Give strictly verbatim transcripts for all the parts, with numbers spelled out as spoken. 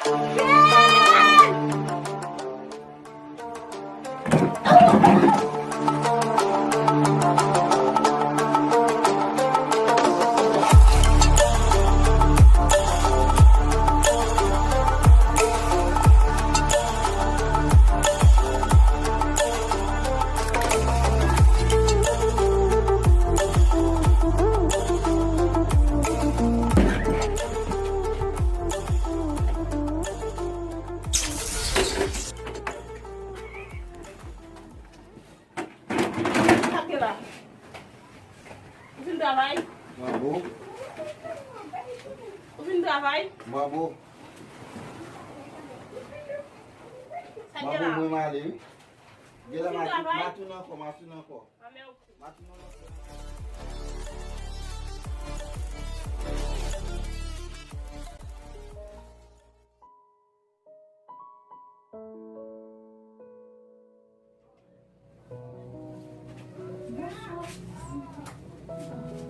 Sa k te la? Ou fin travay? Bravo. Ou fin travay? Bravo. Sa k te la? Bravo, mwen m ale, wi. Ou fin travay? M a tounen ankò, m a tounen ankò. Ah, men ok. M a tounen ankò.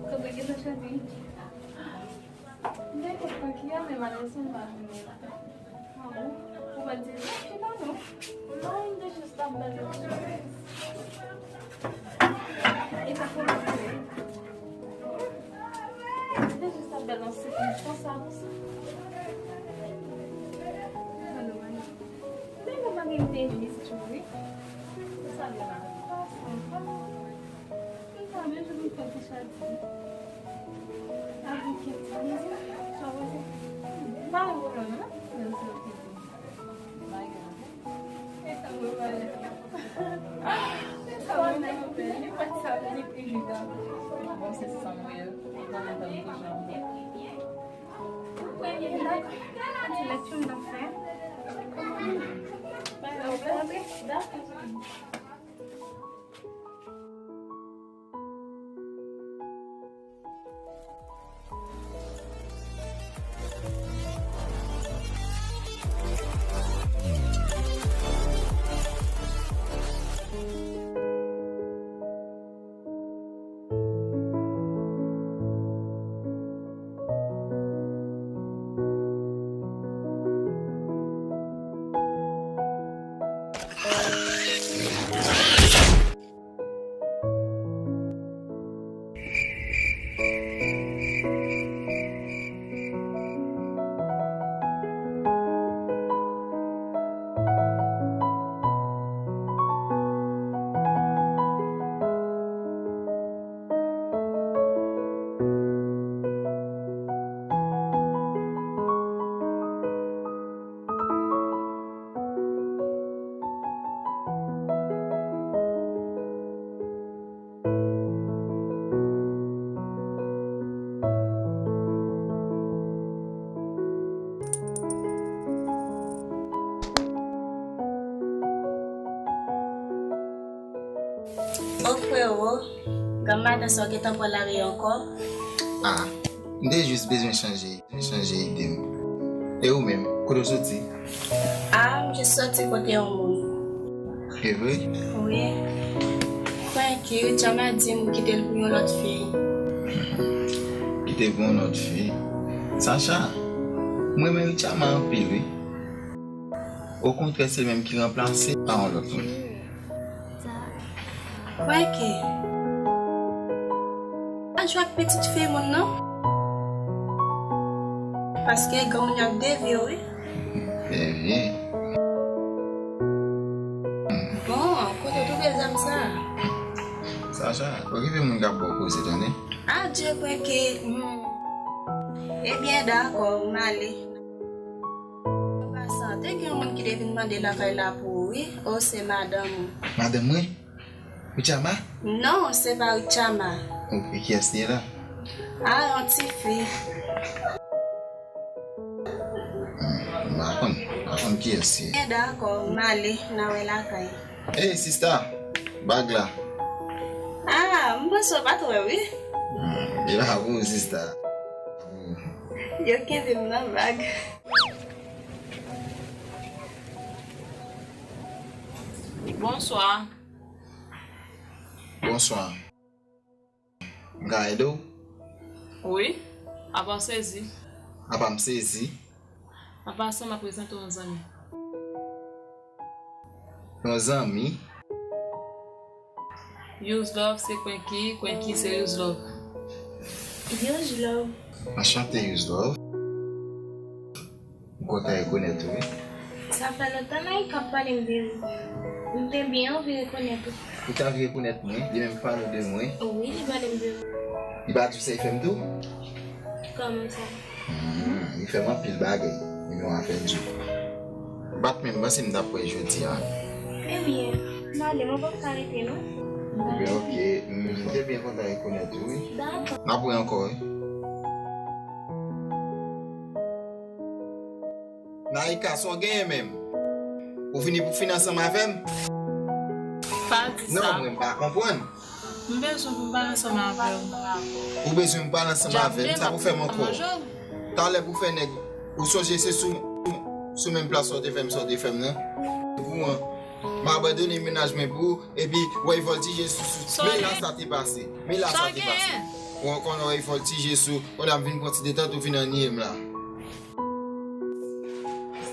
Kote ki te chante? M te konn ki a, men malerezman m pa jwenn li. Ah bon? Ou pa di, non, ki pa non? Non, m te jis t ap bèl. E sa fè m ap plere. Te jis ap bèl nan sekans konsa, konsa. Mano, mano. Men mwen pa gen tenis tou, wi. Sa gen la. Pase, pase. M pa menm jan m fè pou chadi. Avèk kèk ti plezi, sa w panse? M pa gen pwoblèm, non. Men se oke. O frewo, granm maten sa w gentan pran lari ankò? Ah, m te jis bezwen chanje, chanje ide m. E ou menm, kote w soti? Ah, m jis soti kote yon moun. E vre? Wi. Kwè ke Richama di m ou kite l pou yon lòt fi. Kite l pou yon lòt fi? Sacha, m renmen Richama anpil, wi. Okontrè, se li menm ki ranplase pa yon lòt moun. Kwè ke pa jwe ak pitit fi moun, non. Paske gen moun y ap devye w, wi. Devye? Bon, kote w twouve zam sa a? Sacha, okipe moun k ap ba w koze, tande? Adye, kwè ke, hmm. Ebyen, dakò, m ale. An pasan, te gen yon moun ki te vin mande lakay la pou ou, wi. O, se madanm ou. Madanm mwen? Richama? Non, se pa Richama. Ok, kiyès li ye la? A, yon tifi. Hmm, m pa konn, m pa konn kiyès li ye. Byen, dakò, m ale, n a wè lakay. Ey, sista, bag la. A, m panse w pa t wè, wi. Hmm, e pa pou ou, sista. Yo kenbe m nan bag. Bonswa. Bonswa. M ka ede w? Wi. Apa w sezi? Apa m sezi? An pasan, m ap prezante w yon zanmi. Yon zanmi? Youz Love se Kwenki, Kwenki se Youz Love. Youz Love. Anchante, Youz Love. M kontan rekonèt ou, wi. Sa fè lontan Naïka ap pale m de ou. M te byen anvi rekonèt ou. Ou te anvi rekonèt mwen, li menm pale w de mwen. Wi, li pale m de ou. Li pa di w se li fè m tou? Kòman sa? Hmm, li fè m anpil bagay. Li menm afè di w. Bat menm panse m t ap wè jodi a. Ebyen, m ale, mwen pap ka rete non. Ebyen, oke. M te byen kontan rekonèt ou, wi. Dakò. N ap wè ankò, wi. Naïka, sa w genyen menm? Ou vini pou fin ansanm avè m? Pa di sa. Non, mwen pa konprann. M bezwen pou m pale ansanm avè w. Ou bezwen m pale ansanm avè m? Sa pou fè m ankò? Talè pou fè nèg, ou sonje se sou, sou menm plas sa w te fè m, sa w te fè m nan? Pou an, m abandone mennaj mwen pou ou, epi w al vòltije sou, sou. Men la sa te pase. Men la sa te pase. Ou konn w al vòltije sou, kounye a m vin pran ti detant ou vin anniye m la.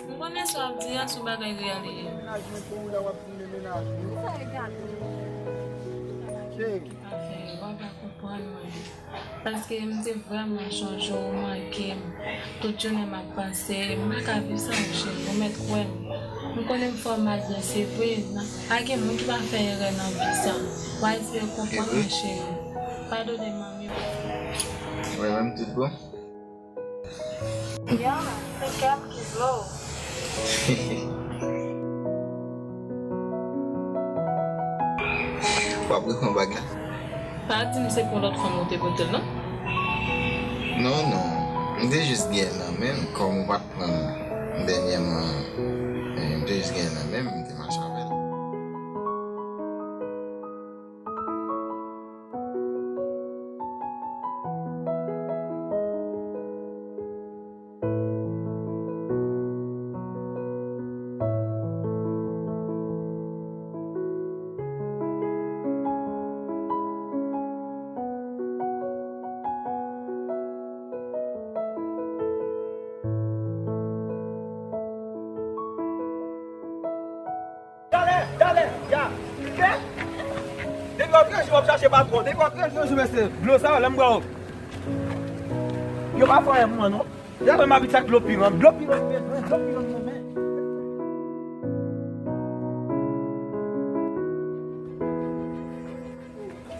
M konnen sa w ap di a se yon bagay reyèl li ye. Mennaj mwen pou ou la w ap di men mennaj mwen. Sa e gate. Cheri. Afè, w pa konprann mwen. Paske m te vrèman sonje w, ou manke m. Tout jounen m ap panse, m pa ka viv san ou cheri, ou mèt kwè m. M konnen m fè w mal vre, se vre, pa gen moun ki pa fè erè nan vi sa. W a eseye konprann mwen cheri. Padone m anmye. Mwen menm tout bon. Ya, se kè m ki dlo. W ap reprann bag la? Pa di m se pou lòt fanm ou te pote l, non? Non, non. M te jis gen nan men m, kòm ou pa t pran m dènyèman, eh, m te jis gen nan men m, m te mache avè l. Talè, talè, ya. Kè? Depi w ap rejim, w ap chache patwon. Depi w ap rejim, mesye, dlo sa yo, lè m bwè yo. Yo pa fè anyen pou mwen, non. Depi m abitye ak dlo piran, dlo piran m bezwen, dlo piran m renmen.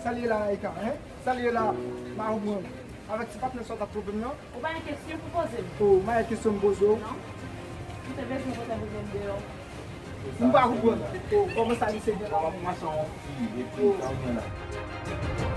Sa l ye la, Naïka, hein? Sa l ye la, m pa konprann. Avèk ti patnè sa w t ap twonpe m nan? Ou pa gen kesyon pou poze m? O, m pa gen kesyon m poze w. Non. M te bezwen pote m deyò. M pa konprann. O, kòman sa li se gen la? W ap mache yon fi, epi sa w gen la?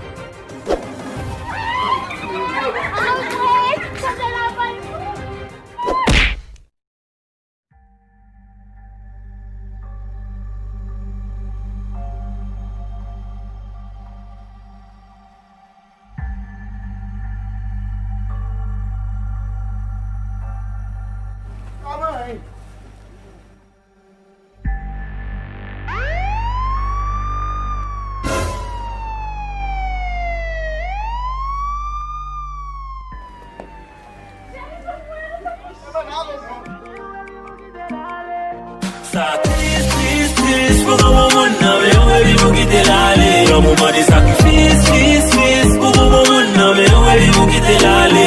Sa tris, tris, tris pou gwo moun nan, men ou epi pou kite l ale. Granmoun mande sakrifis, fis, fis, pou gwo moun nan, men ou epi pou kite l ale.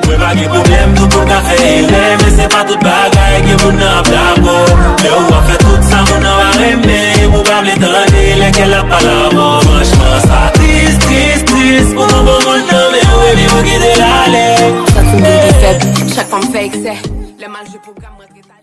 Mwen pa gen pwoblèm, tout moun ka fè erè, men se pa tout bagay ke moun nan ap dakò. Lè ou ap fè tout sa moun nan pa renmen, epi ou pa vle tande lè kè l ap pale avè w. Franchman, sa tris, tris, tris, pou gwo moun nan, men ou epi pou kite l ale. Santi m vin pi fèb, chak fwa m fè eksè. Lè m al jwe pwogram, m rantre ta-